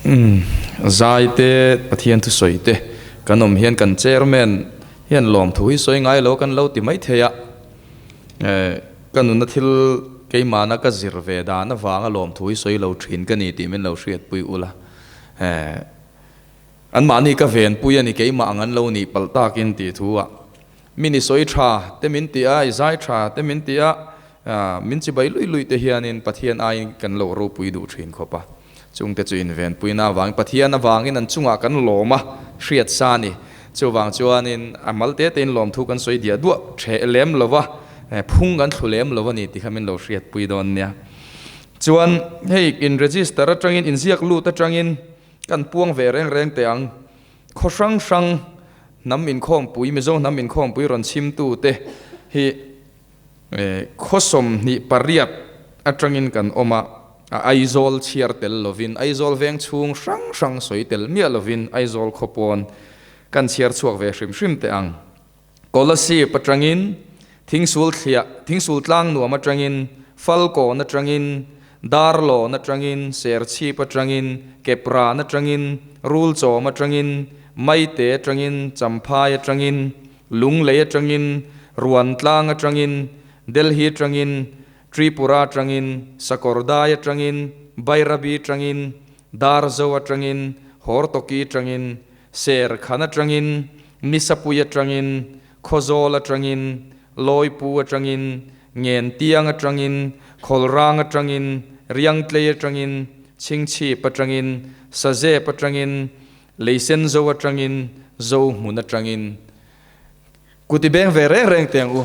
Zai te, Pathian thusawi te kan awm hian kan chairman hian lawmthu hi sawi ngai lo kan lo ti mai thei a. Ka nuna thil keimahna ka zir ve dan avanga lawmthu hi sawi lo thin ka ni tih min lo hriatpui ula. Anmahni ka venpui a ni keimah ang an lo nih palh takin tih thu ah min i sawi tha te min ti a, i zai tha te min ti a, min chibai lui lui te hianin Pathian aiin kan lo ropui duh thin khawp a. Chungte chu invenpuina avangin Pathian avangin an chungah kan lawm a, hriat sa a ni. Chuvang chuanin a mal te tein lawmthu kan sawi diah duah theh lem lo va, phung kan thlu lem lo a ni tih kha min lo hriatpui dawn nia. Chuan hei in register atangin inziak lut atangin Kan puang ve reng reng teh ang. Khaw hrang hrang hnam inkhawmpui, Mizo hnam inkhawmpui rawn chhimtute hi khaw 28 atangin kan awm a, Aizawl chhiar tel lovin, Aizawl veng chhung hrang hrang sawi tel miah lovin Aizawl khaw pawn kan chhiar chhuak ve hrim hrim teh ang. Kolasib atangin, Thingsul thliah, Thingsul tlang nuam atangin, Falkawn atangin, Darlawn atangin, Serchhip atangin, Kepran atangin, Rulchawm atangin, Maite atangin, Champhai atangin, Lunglei atangin, Ruantlang atangin, Delhi atangin, Tripura atangin, Sakawrdai atangin, Bairabi atangin, Darzo atangin, Hortoki atangin, Serkhan atangin, Nisapui atangin, Khawzawl atangin, Lawipu atangin, Ngentiang atangin, Khawlrang atangin, Riangtlei atangin, Chhingchhip atangin, Sazep atangin, Leisenzo atangin, Zohmun atangin. Kut i beng ve reng reng teh ang u.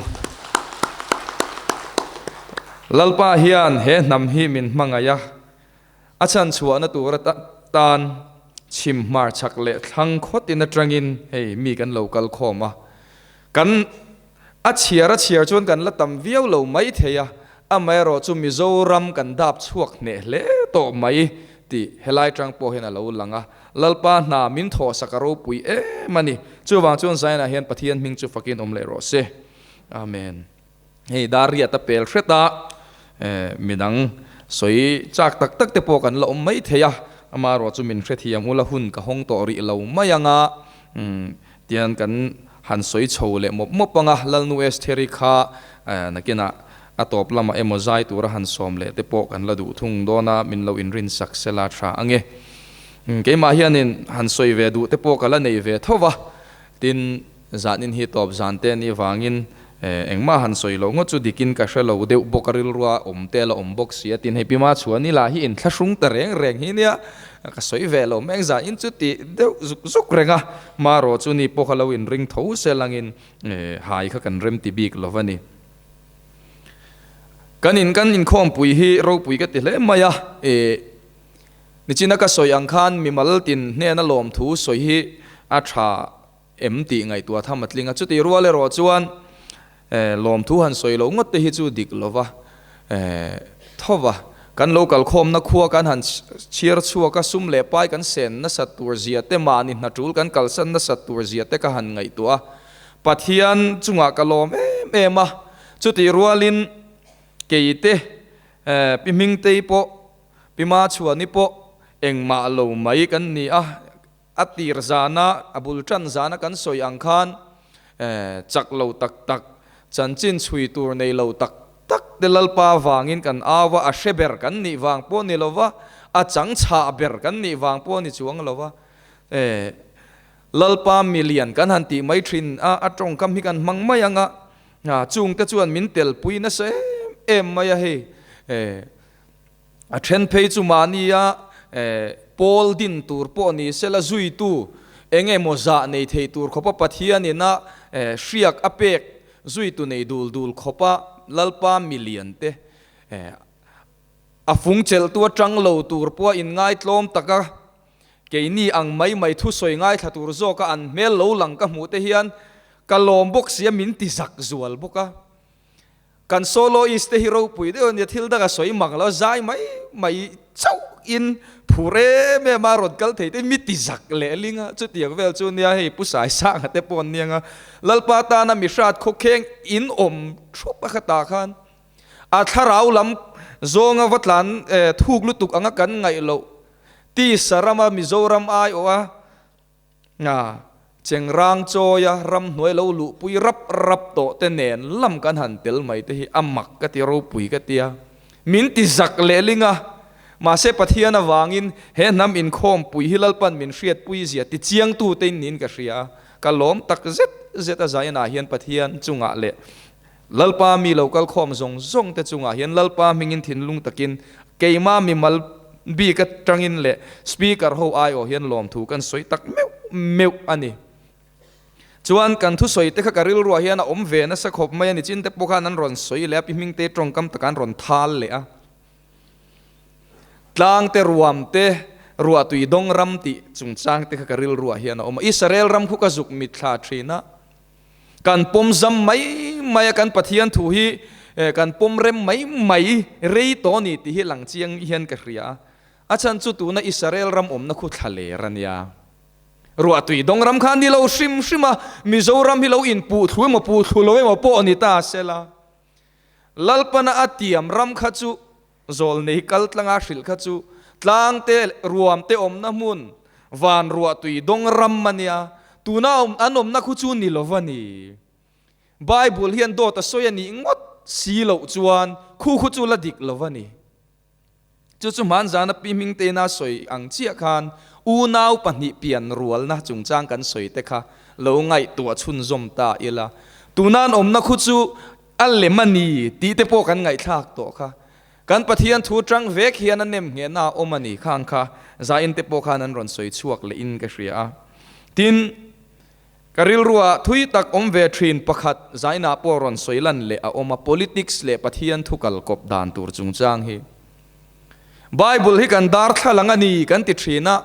Lalpa hian he hnam hi min hmangaih a. A chhan chhuahna tur atan chhim hmarchhak leh thlang khawtin atangin hei mi kan lo kal khawm a, kan a chhiar a chhiar chuan kan la tam viau lo mai thei a, amaherawh chu Mizoram kan dap chhuak hneh hle tawh mai tih helai tang pawh hian a lo lang a, Lalpa hna min thawhsak a ropui em a ni. Chuvang chuan Zion-ah hian Pathian hming chu fakin awm leh rawh se. Amen. Hei dar riat a pel hret a, midang sawi chak tak tak te pawh kan la awm mai thei a, amaherawh chu min hrethiam ula hun ka hawng tawh rih lo mai ang a, tian kan han sawi chho leh mawp mawp ang a, Lalnu Estheri kha nakinah a tawp lamah emaw zai tura han sawm leh te pawh kan la duh thung dawn a, min lo inrinsak sela tha ang e. Keimah hianin han sawi ve duh te pawh ka la nei ve tho va, tin Zanin hi tawp zan te anih vangin engmah han sawi loh ngawt chu dikin ka hre lo deuh bawk a, rilrua awm te a la awm bawk si a tin hei Pima chuan i lah hi inthlahrung ta reng reng hi nia ka sawi ve lo mai ang zanin chu tih deuh zuk zuk reng a, marawh chu ni pawh kha lo inring tho se langin hai kha kan rem ti bik lo va ni. Kan in kan inkhawmpui hi ropui ka ti hle mai a, nichina ka sawi ang khan mimal tin hnena lawmthu sawi hi a tha. Em tih ngaihtuah tham a tling a, chutih rual erawh chuan lawmthu han sawi loh ngawt te hi chu dik lova thova kan lo kalkhawmna khua kan han chhiar chhuak a, sum leh pai kan sen nasat tur zia te, mahni hna tul kan kalsan nasat tur zia te ka han ngaihtuah a, Pathian chungah ka lawm em em a, chutih rualin kei te Pi Hmingtei pawh Pi Machhuani pawh engmah lo mai kan ni a. A tir zana, a bul tan zana kan sawi ang khan chak lo tak tak, chanchin chhui tur nei lo tak tak te Lalpa vangin kan au a, a hre ber kan nih vang pawh ni lo va, a chang chhah ber kan nih vang pawh ni chuang lo va, Lalpa milian kan han tih mai thin a, a tawngkam hi kan hmang mai ang a, chungte chuan min telpui nasa em em mai a hei. A then phei chu mahnia pawl din tur pawh ni sela zuitu eng emaw zah nei thei tur khawpa Pathianin a hriak a pek zuitu nei dul dul khawpa Lalpa milian te a fung chelhtu atang lo tur pawha inngaitlawm taka keini ang mai mai thusawi ngaithla tur zawka an hmel lo lang ka hmuh te hian ka lawm bawk sia min ti zak zual bawk a. Kan soloist te hi ropui deuh a nia, thil dang a sawi mang lo, zai mai mai chauh in phur em em a rawn kal thei te mi ti zak leh ling a, chutiang vel chu nia hei Pu Saisanga te pawh an nia nga, Lalpa tana mi hrat khawkheng in awm thup a khatah khan a thlarau lam zawnga va tlan thuk lutuk anga kan ngaih loh. Tisa rama Mizoram aiawha chengrang chawia ramhnuai lo luhpui rap rap tawh te nen lam kan han tel mai te hi a mak ka ti ropui ka tia. Min ti zak lehling a, mahse Pathian avangin he hnam inkhawmpui hi Lalpan min hriatpui zia ti chiangtu te in niin ka hria a, ka lawm tak zet zet a zainah hian Pathian chungah leh Lalpa mi lo kal khawm zawng zawng te chungah hian Lalpa hmingin thinlung takin keima mimal bik atangin leh Speaker ho aiawh hian lawmthu kan sawi tak meuh meuh a ni. Chuan kan thusawi te kha ka rilruah hian a awm ve nasa khawp mai a ni. Chin te pawh khan an rawn sawi leh a, pi hming te tawngkam takah an rawn thal leh a. Tlang te ruam te ruahtui dawng ram tih chungchang te kha ka rilruah hian a awm a. Israel ram khu ka zuk mitthla thin a. Kan pawm zam mai mai a, kan Pathian thu hi kan pawm rem mai mai rei tawh a ni tih hi lang chiang hian ka hria a. A chhan chu tuna Israel ram awmna khu thla ler a nia. Ruahtui dawng ram kha a ni lo hrim hrim a, Mizoram hi lo inpuh thlu emaw puh thlu lo emaw pawh a ni ta sela. Lalpana a tiam ram kha chu Zawlnei kal tlanga hrilh kha chu tlangte ruamte awmna hmun van ruahtui dawng ram a nia, tuna an awmna khu chu ni lo va ni. Bible hian dawt a sawi a nih ngawt si loh chuan khu khu chu la dik lo va ni. Chu chu hmanzana Pi Hmingteina sawi ang chiah khan unau pahnih pian rualna chungchang kan sawi te kha lo ngaihtuah chhunzawm ta ila. Tuna an awmna khu chu A lem a ni tih te pawh kan ngaihthlak tawh kha. Kan Pathian thu tang vek hian a nem nghehna a awm a ni khang kha Zain te pawh khan an rawn sawi chhuak leh in ka hria a. Tin, ka rilruah thui tak awm ve thin pakhat Zainah pawh rawn sawi lan leh a awm a, politics leh Pathian thu kal kawp dan tur chungchang hi. Bible hi kan darthlalang a ni kan ti thin a.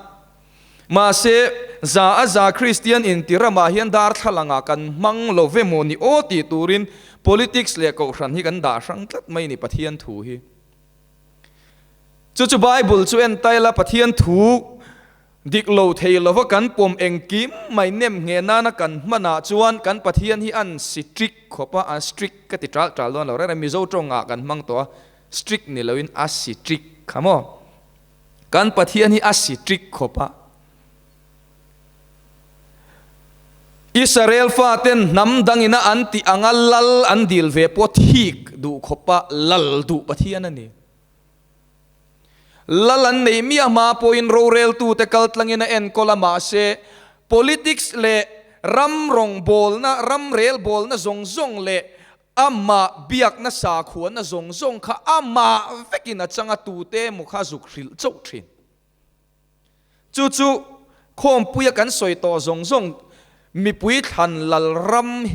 Mahse, za a za Kristian inti ramah hian darthlalangah kan hmang lo ve maw ni aw tih turin politics leh kohhran hi kan dah hrang tlat mai ni Pathian thu hi. Chu chu Bible chu en ta ila Pathian thu dik lo thei lova kan pawm engkim mai nem ngheh nana kan hmanah chuan kan Pathian hi an strict khawp a, a strict ka ti tal tal dawn lo reng reng Mizo tawngah kan hmang tawh a, strict ni loin a strict kha maw. Kan Pathian hi a strict khawp a. Israel faten hnam dangina an tih anga lal an dil ve pawh thik duh khawpa lal duh Pathian a ni. Lal an nei miah hma pawhin roreltute kaltlangin a enkawl a mahse politics leh ram rawngbawlna, ram relbawlna zawng zawng leh Amah biakna sakhuana zawng zawng kha amah vekin a chang a, tute emaw kha a zuk hrilh chauh thin. Chu chu khawmpuia kan sawi tawh zawng zawng mipui thlan lal ram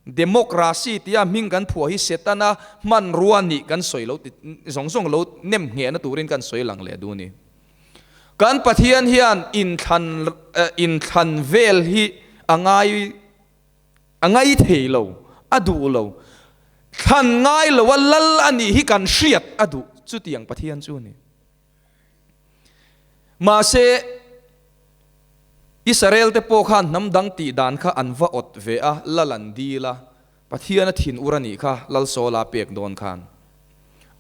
democracy tia hming kan phuah hi Setana hmanrua nih kan sawi lo ti zawng zawng lo nem nghehna turin kan sawi lang leh duh a ni. Kan Pathian hian inthlan inthlan vel hi a ngai A ngai thei lo, a duh lo. Thlan ngai lo a lal a nih hi kan hriat a duh chutiang Pathian chu a ni. Mahse, Israel te pawh khan hnam dang tih dan kha an va awt ve a, lal an dil a, Pathian a thin ur a nih kha lal Saula pek dawn khan.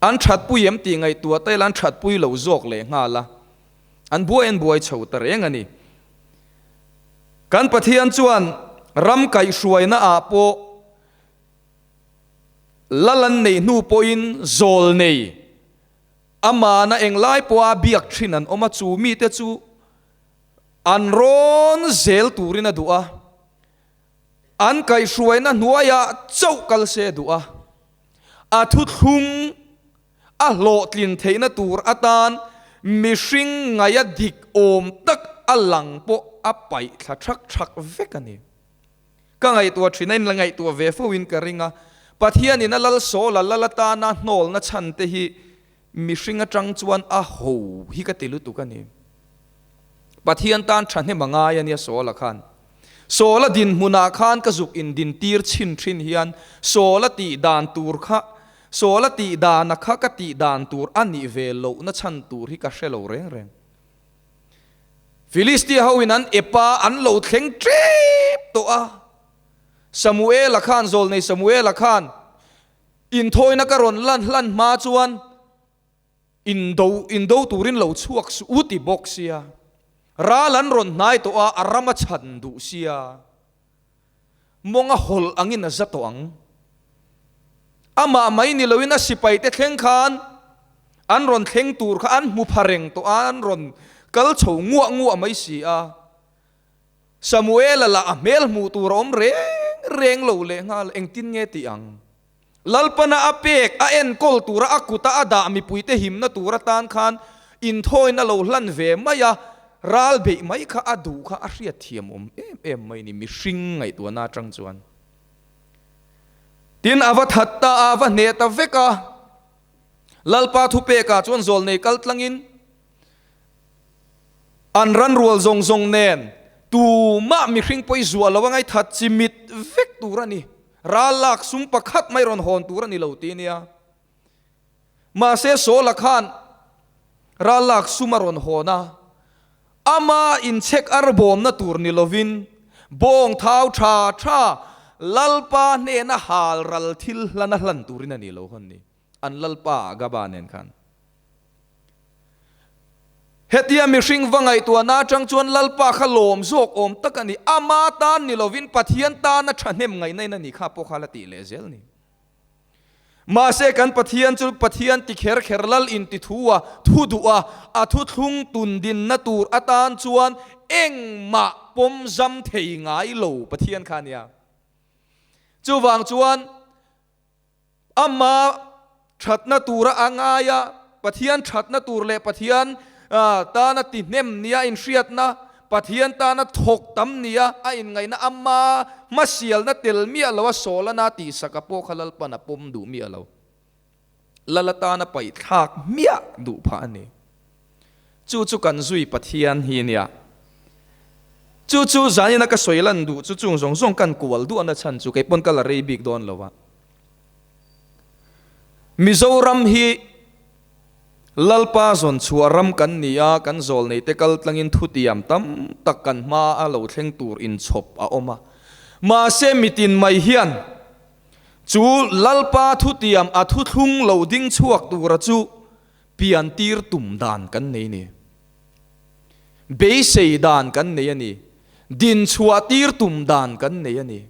An thatpui em tih ngaihtuah ta ila an thatpui lo zawk leh nghal a, an buai an buai chho ta reng a ni. Kan Pathian chuan ram kaihhruaina ah pawh lal an neih hnu pawhin zawl nei amana englai pawha biak thin an awm a, chu mite chu an rawn zel turin a duh a, an kaihhruaina hnuaiah chauh kal se a duh a, a thuthlung A hlawhtlin theihna tur atan mihring ngaia dik awm tak a lang pawh a paih thla thak thak vek a ni. Ka ngaihtuah thin a, in la ngaihtuah ve fo in ka ring a, Pathianin a lal sawl a lal atana hnawlna chhan te hi mihring atang chuan a ho hi ka ti lutuk a ni. Pathian tan thahnem a ngai a nia Sawl-a khan. Sawl-a dinhmunah khan ka zuk indintir chhin thin hian Sawl-a tih dan tur kha Sawl a tih dana kha ka tih dan tur a nih ve lohna chhan tur hi ka hre lo reng reng. Filistia hoin an ep a, an lo thleng tep tawh a. Samuela khan, zawlnei Samuela khan inthawina ka rawn lan hlan hma chuan. Indo indo turin lo chhuak suh u ti bawk sia. Ral an rawn hnai tawh a, a ram a chhan duh sia. Mawng a hawlh angin a za tawh ang. Amah mai ni loin a sipaite thleng khan an rawn thleng tur kha an hmu pha reng tawh a, an rawn kal chho nguah nguah mai si a. Samuela lah a hmel hmuh tur a awm reng reng lo lehnghal, engtin nge tih ang? Lalpana a pek, a enkawl tura a kuta a dah mipuite himna tur atan khan inthawina lo hlan ve mai a, ral beih mai kha a duh kha a hriatthiam awm em em mai ni mihring ngaihtuahna atang chuan. Tin, a va that ta a, a va hneh ta vek a. Lalpa thupekah chuan zawlnei kal tlangin an ran rual zawng zawng nen tumah mihring pawh i zuah lo a ngaithat chi mit vek tur a ni. Ral lak sum pakhat mai rawn hawn tur a ni lo ti nia. Mahse Saula khan ral lak sum a rawn hawn a, ama inchhek ar bawmna tur ni lovin bawng thau tha tha Lalpa hnena hal ral thil hlan a hlan turin a ni lo hawn ni. An Lalpa Agaba nen khan. Hetia mihring va ngaihtuahna atang chuan Lalpa kha lawm zawk awm tak a ni. Ama tan ni lovin Pathian tana thahnem ngaihna in a ni kha pawh kha la tih leh zel ni. Mahse kan Pathian chu Pathian ti kher kher lal in ti thu a, thu duh a, a thuthlung tun dinna tur atan chuan engmah pawm zam thei ngai lo Pathian kha a nia. Chuvang chuan Ama thatna tura a ngai a, Pathian thatna tur leh Pathian tana tihnem nia inhriatna, Pathian tana thawk tam nia a inngaihna ama hmasialna tel miah lo a sawlana tihsaka pawh kha Lalpan a pawm duh miah lo. Lal atana paihthlak miah duh phah a ni. Chu chu kan zui Pathian hi nia. Chu chu zanina ka sawi lan duh chu chung zawng zawng kan kual duhna chhan chu kei pawn ka la rei bik dawn lo a. Mizoram hi Lalpa zawn chhuah ram kan ni a, kan zawl nei te kal tlangin thutiam tam tak kan hma a lo thleng tur inchhawp a awm a. Mahse mitin mai hian chu Lalpa thutiam a thuthlung lo ding chhuak tura chu pian tir tum dan kan nei ni. Beisei dan kan nei a ni. Din chhuah tir tum dan kan nei a ni.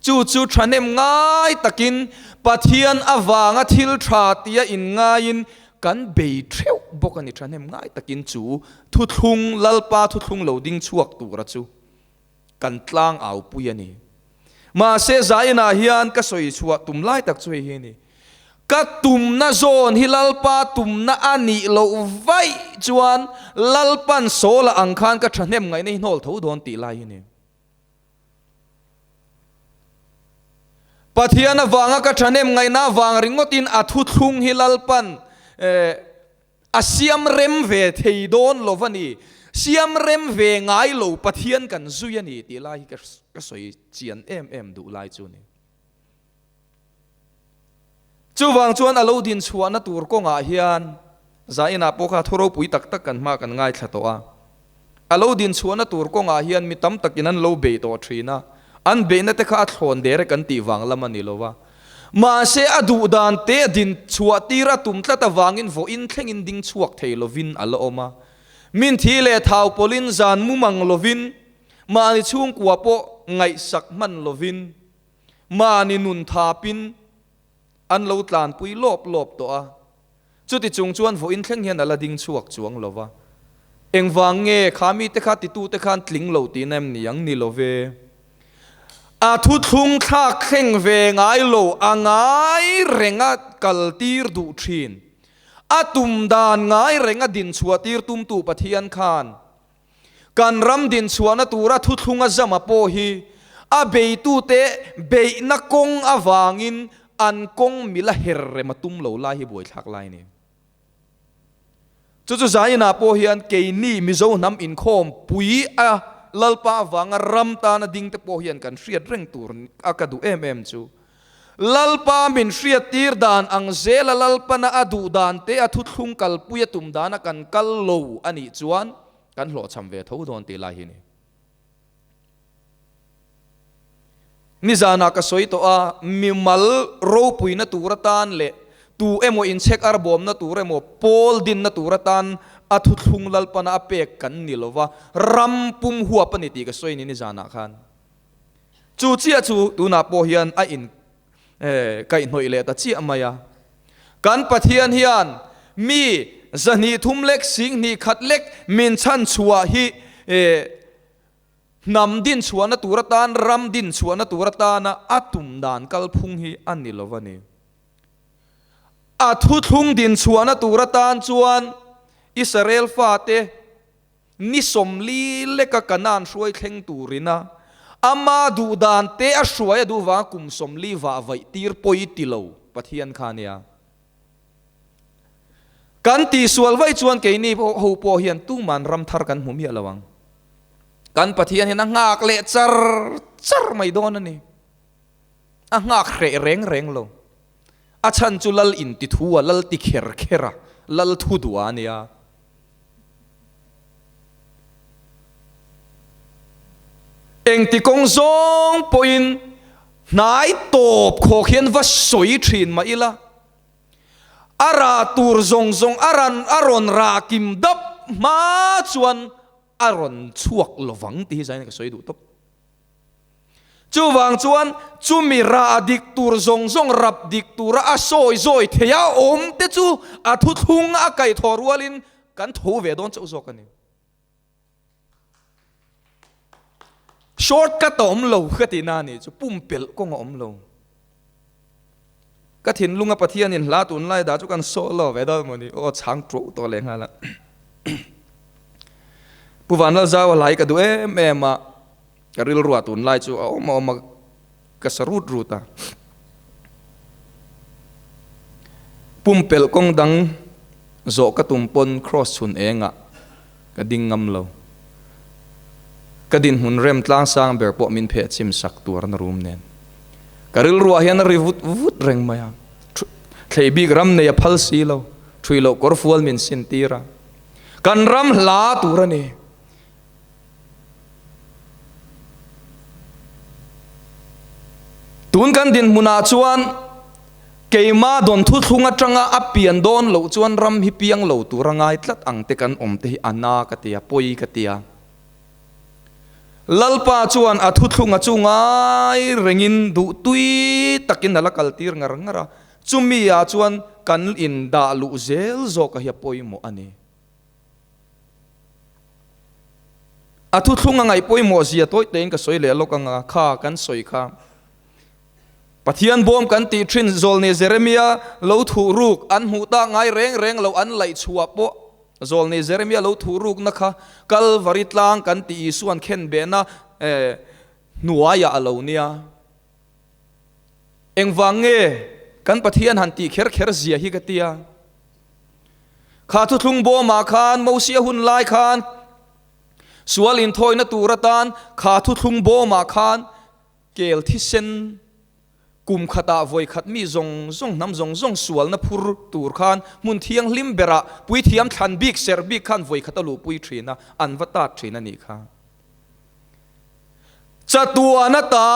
Chu chu thahnem ngai takin Pathian avanga thil tha tia inngaiin kan bei theuh bawk a ni. Thahnem ngai takin chu thuthlung, Lalpa thuthlung lo ding chhuak tura chu kan tlang au pui a ni. Mahse zainah hian ka sawi chhuah tum lai tak chu hei hi a ni. Ka tumna zawn hi Lalpa tumna a nih loh vaih chuan Lalpan Saula ang khan ka thahnem ngaihna hi hnawl tho dawn tih lai hi a ni. Pathian avanga ka thahnem ngaihna avang ringawtin a thuthlung hi Lalpan a siam rem ve thei dawn lo va ni. Siam rem ve ngai lo Pathian kan zui a ni tih lai hi ka sawi chian em em duh lai chu a ni. Chuvang chuan a lo din chhuahna tur kawngah hian Zainah pawh kha thu ropui tak tak kan hma kan ngaithla tawh a. A lo din chhuahna tur kawngah hian mi tam takin an lo bei tawh thin a, an beihna te kha a thlawn der e kan tih vang lam a ni lo va. Mahse a duh dan te a din chhuah tir a tum tlat avangin vawiin thlengin ding chhuak thei lovin a la awm a. Min thi leh thau pawlhin zan mumang lovin, mahni chhungkua pawh ngaihsak hman lovin, Mahni nun thapin an lo tlanpui lawp lawp tawh a, chuti chung chuan vawiin thleng hian a la ding chhuak chuang lo va. Engvang nge kha mite kha titute khan tling lo tihna em ni ang? Ni lo ve. A thuthlung thlak thleng ve ngai lo, a ngai renga kaltir duh thin. A tum dan ngai renga dinchhuah tir tumtu Pathian khan Kan ram dinchhuahna tura thuthlunga zama pawh hi a beitute beihna kawng avangin an kawng mila her rem a tum lo lai hi buaithlak lai a ni. Chu chu zainah pawh hian keini Mizo hnam inkhawm pui a Lalpa avanga ram tana dingte pawh hian kan hriat reng tur a ka duh em em chu. Lalpa min hriattir dan ang zela Lalpana a duh dan te a thuthlung kalpui a tum dana kan kal lo a nih chuan kan hlawhchham ve tho dawn tih lai hi ni. Nizanah ka sawi tawh a, mimal ropuina tur atan leh Tu emaw inchhek arbawmna tur emaw pawl dinna tur atan a thuthlung Lalpana a pek kan ni lova, ram pum huap a ni tih ka sawi ni nizanah khan. Chu chiah chu tunah pawh hian a in kaihhnawih leh ta chiah mai a. Kan Pathian hian mi zahnih thum lek singhnih khat lek min chhanchhuah hi Hnam din chhuahna tur atan, ram din chhuahna tur atana a tum dan kalphung hi a ni lo a ni. A thuthlung din chhuahna tur atan chuan Israel fate ni 40 leka Kanaan hruai thleng turina ama duh dan te a hruai a duh vanga kum 40 vah vaih tir pawi ti lo Pathian kha a nia. Kan tihsual vaih chuan keini ho pawh hian tuman ram thar kan hmu miah lo ang. Kan Pathian hian a nghak leh char char mai dawn a ni. A nghak hreh reng reng lo. A chhan chu lal in ti thu a, lal ti kher kher a, lal thu duah a nia. Engti kawng zawng pawhin hnai tawp khawk hian va sawi thin mah ila, a rah tur zawng zawng a ran a rawn rah kim dap hma chuan a rawn chhuak lovang tih hi zain ka sawi duh tawp. Chuvang chuan chumi rah dik tur zawng zawng rap dik tura a sawi zawi thei a awm te chu a thuthlung a kaihthawh rualin kan tho ve dawn chauh zawk a ni. Short cut a awm lo ka tih na a nih chu, pumpelh kawng a awm lo. Ka thinlunga Pathianin hla tunlai dah chu kan sawh lo ve dawn maw ni? Aw chhang ṭuah tawh leh nghal a. Pu Vanlalzau a hla hi ka duh em em a, ka rilruah tunlai chu a awm a awm a, ka sa rut rut a. Pumpelh kawng dang zawh ka tum pawn cross chhun engah ka ding ngam lo. Ka dinhmun rem tlang sang ber pawh min pheh chim sak tur na rum nen. Ka rilruah hian a ri vut vut reng mai a. Thlei bik ram nei a phal si lo, thui loh kawr fual min sin tir a. Kan ram hla tur a ni. Tun kan dinhmunah chuan keima dawn thuthlung atanga a pian dawn loh chuan ram hi piang lo tura ngai tlat ang te kan awm te hi a na ka tia, pawi ka tia. Lalpa chuan a thuthlunga chu ngai rengin duhtui takin a la kaltir ngar ngar a, chumi ah chuan kan indah luh zel zawk a hi a pawimawh a ni. A thuthlung a ngaih pawimawh zia tawi tein ka sawi leh lawk anga kha kan sawi kha. Pathian bawm kan tih thin Zawlni Jeremia lo thuh ruk an hmuh tak ngai reng reng lo an laih chhuah pawh Zawlni Jeremia lo thuh rukna kha Kalvari tlang kan tih Isuan khen behna hnuaiah a lo nia. Engvang nge kan Pathian han tih kher kher zia hi ka tia. Kha thuthlung bawmah khan Mosia hun lai khan sual inthawina tur atan kha thuthlung bawmah khan kel thisen kum khatah vawi khat mi zawng zawng hnam zawng zawng sualna phur tur khan hmun thianghlim berah puithiam thlan bik serh bik khan vawi khat a luhpui thin a, an va tat thin a nih kha. Chatuan ata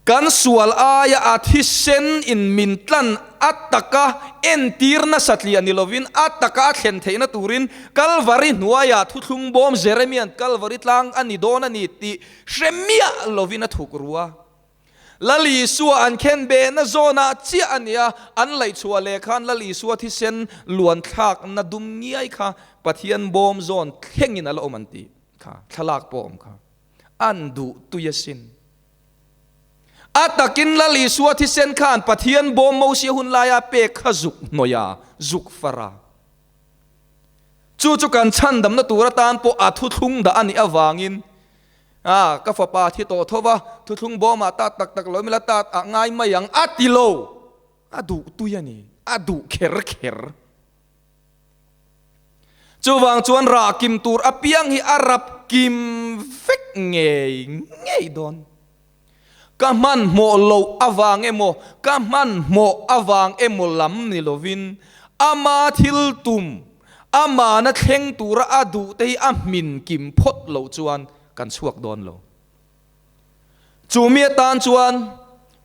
kan sual aia a thisen in min tlan a taka entir nasa tliah ni lovin a taka a thlen theihna turin Kalvari hnuaiah thuthlung bawm Jeremia'n Kalvari tlang a ni dawn a ni tih hre miah lovin a thuk ru a. Lal Isua an khen behna zawnah chiah a nia, an laihchhuah leh khan Lal Isua thisen luan thlakna dum ngiai kha Pathian bawm zawn thlengin a la awm an tih kha, thlalak pawh a awm kha. An duh tui asin. A takin Lal Isua thisen khan Pathian bawm Mosia hun laia pek kha zuk hnawih a, zuk far a. Chu chu kan chhandamna tur atan pawh a thuthlung dah a nih avangin, A, ka fapa thi tawh tho va, thuthlung bawmah tat tak tak lo mila tat ah ngai mai ang a ti lo. A duh tui a ni, a duh kher kher. Chuvang chuan rah kim tur apiang hi a rap kim vek ngei ngei dawn. Ka hmanhmawh loh avang emaw, ka hmanhmawh avang emaw lam ni lovin ama thil tum, amana thleng tura a duh te hi a hmin kim phawt loh chuan kan chhuak dawn lo. Chumi atan chuan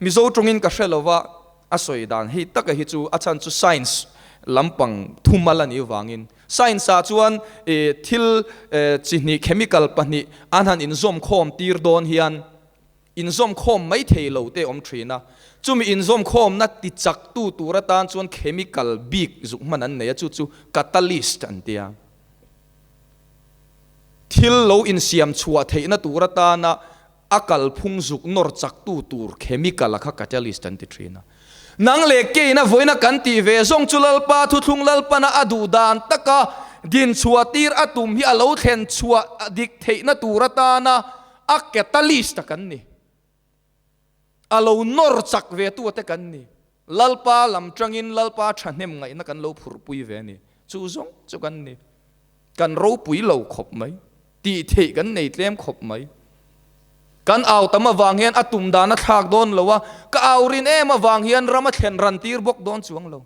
Mizo tawngin ka hre lova. A sawi dan hei taka hi chu a chhan chu science lampang thumal a nih vangin science ah chuan thil chi hnih chemical pahnih an han inzawm khawm tir dawn hian inzawm khawm mai thei lo te awm thin a, chumi inzawm khawmna ti chak tu tur atan chuan chemical bik zuk hman an nei a, chu chu catalyst an tia. Thil lo insiam chhuah theihna tur atana a kalphung zuk nawr chaktu tur chemical a kha catalyst an ti thin a. Nang leh keina vawiina kan tih ve zawng chu Lalpa thuthlung Lalpana a duh dan taka dinchhuah tir a tum hi a lo thlen chhuah dik theihna tur atana a catalyst a kan ni. A lo nawr chak ve tu ate kan ni. Lalpa lam tangin Lalpa thahnem ngaihna kan lo phurhpui ve a ni. Chu zawng chu kan ni. Kan ropui lo khawp mai. Tih theih kan nei tlem khawp mai. Kan au tam avang hian a tum dan a thlak dawn lo a, ka au rin em avang hian ram a thlen ran tir bawk dawn chuang lo.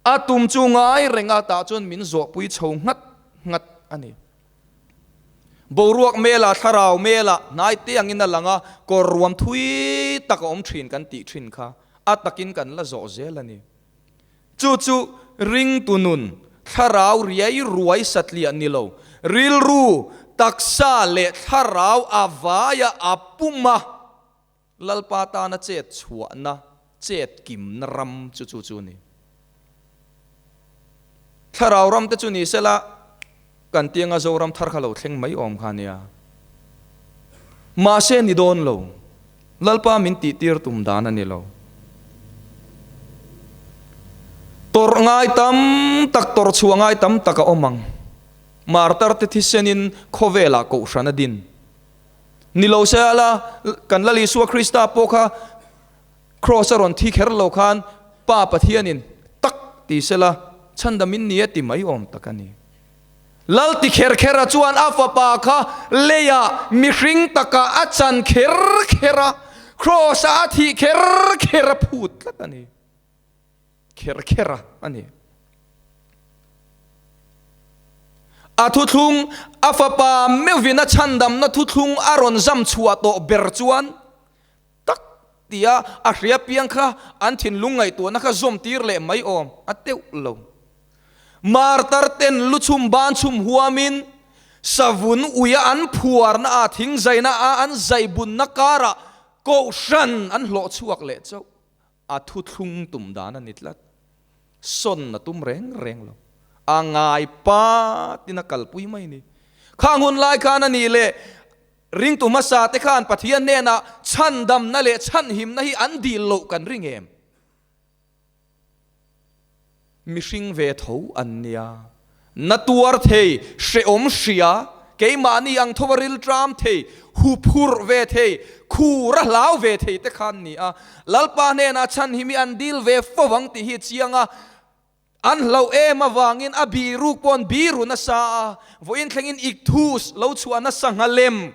A tum chu ngai reng a tah chuan min zawhpui chho nghat nghat a ni. Boruak mela, thlarau mela, hnai te angin a lang a, kawr ruam thui tak a awm thin kan tih thin kha a takin kan la zawh zel a ni. Chu chu ringtu nun, thlarau riai ruai satliah ni lo, rilru, taksa leh thlarau a vaia a pum a, Lalpa tana chet chhuahna, chet kimna ram chu chu chu a ni. Thlarau ram te chu ni sela, kan tianga Zoram thar kha lo thleng mai awm kha nia. Mahse ni dawn lo, Lalpa min tihtir tum dan a ni lo. Tawrh ngai tam tak, tawrh chhuah ngai tam tak a awm ang. Martar te thisenin khawvelah kohhran a din. Ni lo se ala, kan Lal Isua Krista pawh kha Kraws a rawn thi kher lo khan Pa Pathianin tak ti sela chhandamin ni a ti mai awm tak a ni. Lal ti kher kher a chuan a fapa kha leiah mihring takah a chan kher kher a, Kraws ah a thih kher kher a phut tlat a ni. Kher kher a a ni. A thuthlung, a fapa meuhvin a chhandamna thuthlung a rawn zam chhuah tawh ber chuan tak tia a hria piang kha an thinlung ngaihtuahna kha zawm tir leh mai awm a teuh lo. Martar ten lu chhum ban chhum huamin savun uia an phuarna ah thingzaina a an zaibunna karah kohhran an hlawh chhuak leh chauh. A thuthlung tum dan a ni tlat. Sawn a tum reng reng lo. A ngai patin a kalpui mai ni. Khang hun lai khan a nih leh ringtu hmasa te khan Pathian hnenah chhandamna leh chhanhimna hi an dil loh kan ring em? Mihring ve tho an nia. Na tuar thei, hrehawm hria, keimahni ang tho a rilṭam thei, huphurh ve thei, khur a hlau ve thei te khan ni a. Lalpa hnenah chhan hi mi an dil ve fo ang tih hi a chiang a. An hlauh em avangin a biruk pawh an biru nasa a, vawiin thlengin ikthus lo chhuah nasa nghalem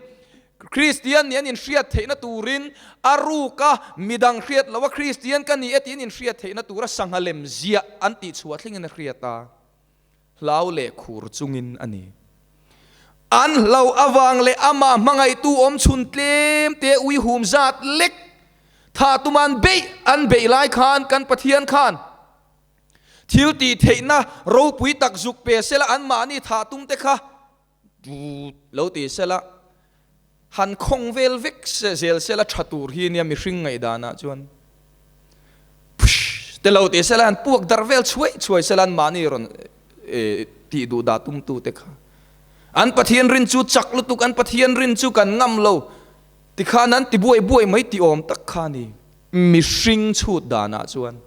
Kristian nih an inhriat theihna turin a ruka midang hriat loa Kristian ka ni e tiin inhriat theihna tura sangha lem ziah an tihchhuah thlengin a hriat a, hlau leh khur chungin a ni. An hlauh avang leh amah hmangaihtu awmchhun tlem te uihum zat lek tha tuma an beih an beih lai khan kan Pathian khan thil tih theihna ropui tak zuk pe sela anmahni thah tum te kha Lo ti sela, han khawng vel vek zel sela tha tur hi nia mihring ngaihdanah chuan. Phush te lo ti sela han puak darh vel chhuai chhuai sela an mahni rawn tih duh dah tumtu te kha. An Pathian rin chu chak lutuk, an Pathian rin chu kan ngam lo tikhan an ti buai buai mai ti awm tak kha a ni mihring chhut danah chuan.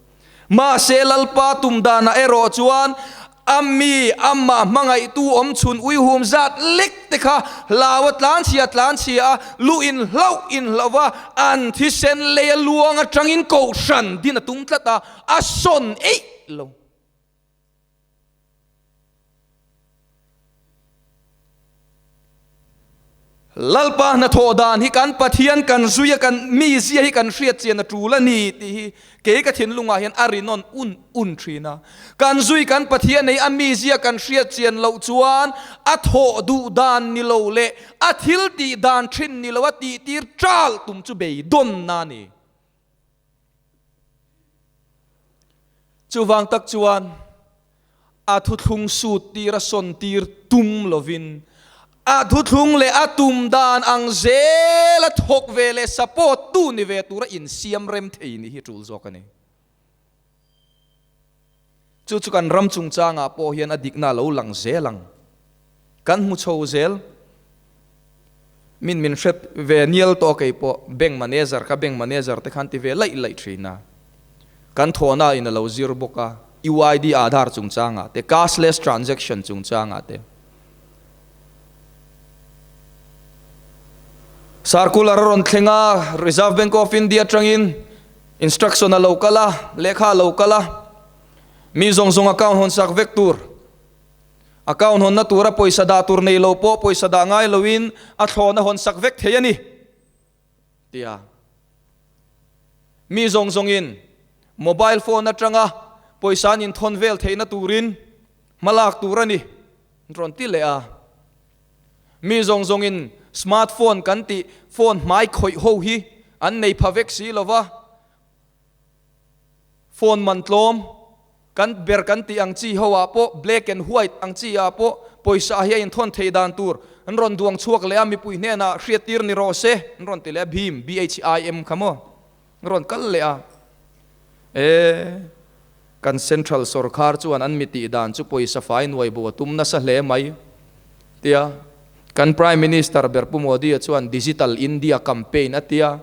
Mahse Lalpa tum danah erawh chuan a mi amah hmangaihtu awmchhun uihum zat lek te kha hlau a tlanchhia tlanchhia a, lu in hlauh in hlauh va, an thisen lei a luang atangin kohhran din a tum tlat a, a sawn eih lo. Lalpa hnathawh dan hi kan Pathian kan zui a, kan mizia hi kan hriat chian a tul a ni tih hi kei ka thinlungah hian a rinawn un un thin a. Kan zui kan Pathian ei a mizia kan hriat chian loh chuan a thawh duh dan ni lo leh a thil tih dan thin ni lo a tihtir ṭal tum chu beidawnna a ni. Chuvang tak chuan a thuthlung sut tir a sawn tir tum lovin a thuthlung leh a tum dan ang zel a thawk ve leh support tu ni ve tura insiam rem thei ni hi tul zawk a ni. Chu chu kan ram chungchangah pawh hian a dikna a lo lang zel ang. Kan hmu chho zel. Min min hre ve nial tawh kei pawh bank manager kha bank manager te khan ti ve laih laih thin a. Kan thawhna in a lo zir bawk a, UID Aadhaar chungchangah te, cashless transaction chungchangah te. Circular a rawn thleng a, Reserve Bank of India atangin instruction a lo kal a, lehkha a lo kal a, mi zawng zawng account hawn sak vek tur, account hawnna tura pawisa dah tur nei lo pawh pawisa dah ngai loin a thlawn a hawn sak vek thei a ni, tia mi zawng zawngin mobile phone atanga pawisa an inthawn vel theihna turin hmalak tur a ni, an rawn ti leh a. Mi zawng zawngin smart phone kan tih phone hmai khawih ho hi an nei pha vek si lo va, phone man tlawm kan ber kan tih ang chi ho ah pawh black and white ang chi ah pawh pawisa hi a inthawn thei dan tur an rawn duang chhuak leh a, mipui hnenah hriattir ni rawh se an rawn ti leh a, BHIM, B-H-I-M kha maw an rawn kal leh a. E. Kan Central sawrkhar chuan an mi tih dan chu pawisa fai nuai bo a tum nasa hle mai tia kan Prime Minister ber Pu Modi-a chuan Digital India campaign a tia,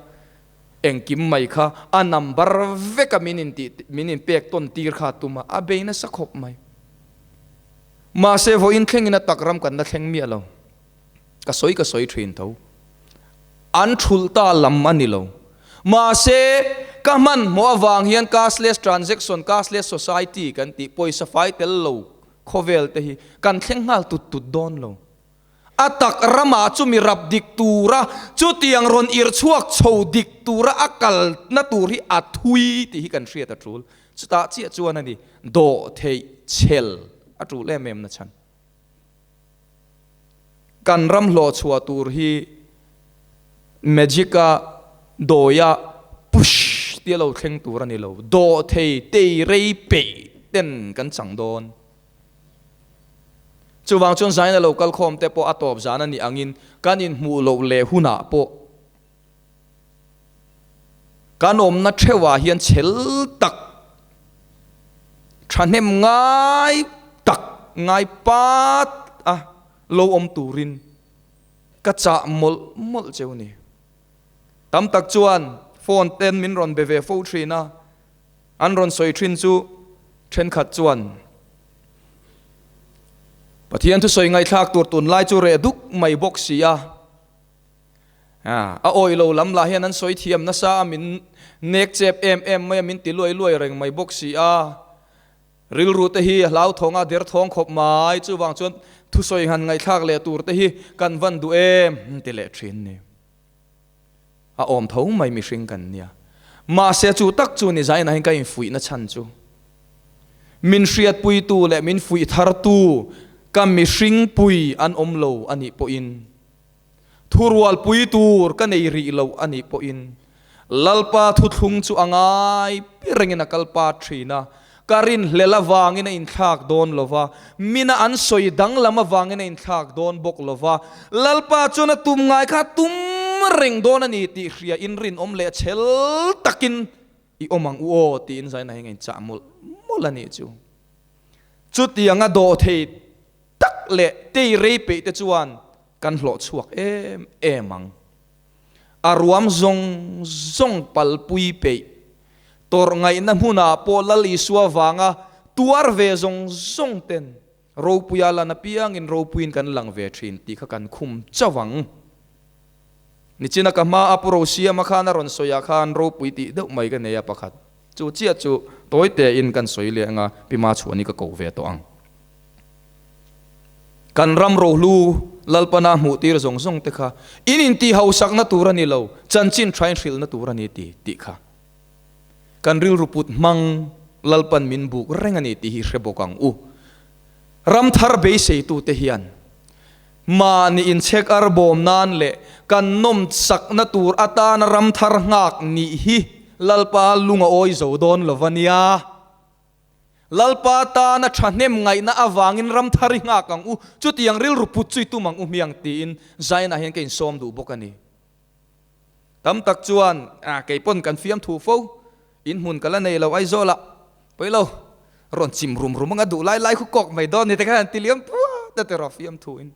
engkim mai kha a number veka min intih min inpek tawn tir kha a tum a, a bei nasa khawp mai. Mahse vawiin thlengin a tak ram kan la thleng miah lo. Ka sawi ka sawi thin tho. An thulh ta lam a ni lo. Mahse, ka hmanhmawh avang hian cashless transaction, cashless society kan tih pawisa fai tel lo khawvel te hi kan thleng nghal tut tut dawn lo. A tak ramah chu mi rap dik tura chutiang rawn irh chhuak chho dik tura a kalna tur hi a thui tih hi kan hriat a tul. Chutah chiah chuan a ni, dawh theih chhel a tul em em na chhan. Kan ram hlawh chhuah tur hi magic a dawi a push tia lo thleng tur a ni lo. Dawh thei tei rei peih ten kan chang dawn. Chuvang chuan zaina lo kal khawm te pawh a tawp zan a nih angin kan inhmuh loh leh hunah pawh kan awmna theuhah hian chhel tak, thahnem ngai tak, ngai pat a lo awm turin ka chah mawlh mawlh cheu ni. Tam tak chuan phone ten min rawn be ve fo thin a, an rawn sawi thin chu thenkhat chuan Pathian thusawi ngaihthlak tur tunlai chu reh duk mai bawk si a, A awih lo lam lah hian an sawi thiam nasa a, min nek chep em em mai a, min ti luai luai reng mai bawk si a. Rilru te hi a hlauthawng a, derthawng khawp mai, chuvang chuan thusawi han ngaihthlak leh tur te hi kan van duh em ti leh thin ni. A awm tho mai mihring kan nia. Mahse chu tak chu ni zainah hian ka infuihna chhan chu. Min hriatpuitu leh min fuih thartu ka mihringpui an awm lo a nih pawhin, Thurualpui tur ka nei rih lo a nih pawhin Lalpa thuthlung chu a ngai rengin a kal pat thin a, ka rinhlel avangin a inthlak dawn lo va, mina an sawi danglam avangin a inthlak dawn bawk lo va, Lalpa chuan a tum ngai kha a tum reng dawn a ni tih hria in rinawm leh chhel takin i awm ang u aw tiin zaina hi ngainchah mawlh mawlh a nih chu. Chutianga dawhthei tak leh tei rei peih te chuan kan hlawh chhuak em em ang. A ruam zawng zawng palpui peih, tawrh ngaihna hmunah pawh Lal Isua vanga tuar ve zawng zawng ten ropuia lan apiangin ropuiin kan lang ve thin tih kha kan khum chauh ang. Nichina ka hma a Pu Rosiama khan a rawn sawiah khan ropui tih deuh mai ka nei a pakhat. Chu chiah chu tawi tein kan sawi leh anga Pi Machhuani ka ko ve tawh ang. Kan ram rohlu Lalpana hmuh tir zawng zawng te kha in intih hausakna tur a ni lo, chanchin tha in hrilhna tur a ni ti tih kha kan rilru put hmang Lalpan min buk reng a ni tih hi hre bawk ang u. Ram thar beiseitute hian mahni inchhek ar bawm nan leh kan nawmsakna tur atana ram thar nghak nih hi Lalpa lung a awi zo dawn lo va nia. Lalpa tana thahnem ngaihna avangin ram thar i nghak ang u, chutiang rilru put chu i tum ang u hmiang tiin Zion-ah hian ka insawm duh bawk a ni. Tam tak chuan, Ah, kei pawn kan fiamthu fo, in hmun ka la nei lo Aizawlah, pawi lo, rawn chim rum rum anga duh lai lai khu kawk mai dawn ni te khan an ti liam puat a tiraw fiamthuin.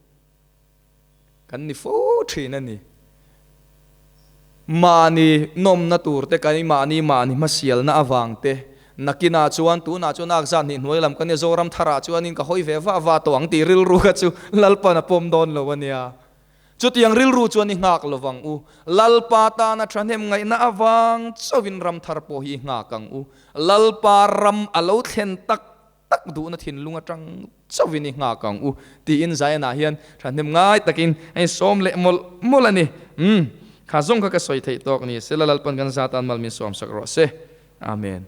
Kan ni fo thin a ni. Mahni nawmna tur te kan mahni mahni hmasialna avang te, nakinah chuan tunah chuan ak zat hnih hnuai lam kan nia Zoram tharah chuanin ka hawi ve vah vah tawh ang tih rilru kha chu Lalpan a pawm dawn lo a nia. Chutiang rilru chuan i nghak lo vang u. Lalpa tana thahnem ngaihna avang chauhin ram thar pawh hi i nghak ang u. Lalpa ram a lo thlen tak tak duhna thinlung atang chauhin i nghak ang u tiin Zion-ah hian thahnem ngai takin a insawm leh mawlh mawlh a ni. Umm, kha zawng kha ka sawi theih tawk ni. Sela Lalpan kan zatan mal min sawmsak rawh se. Amen.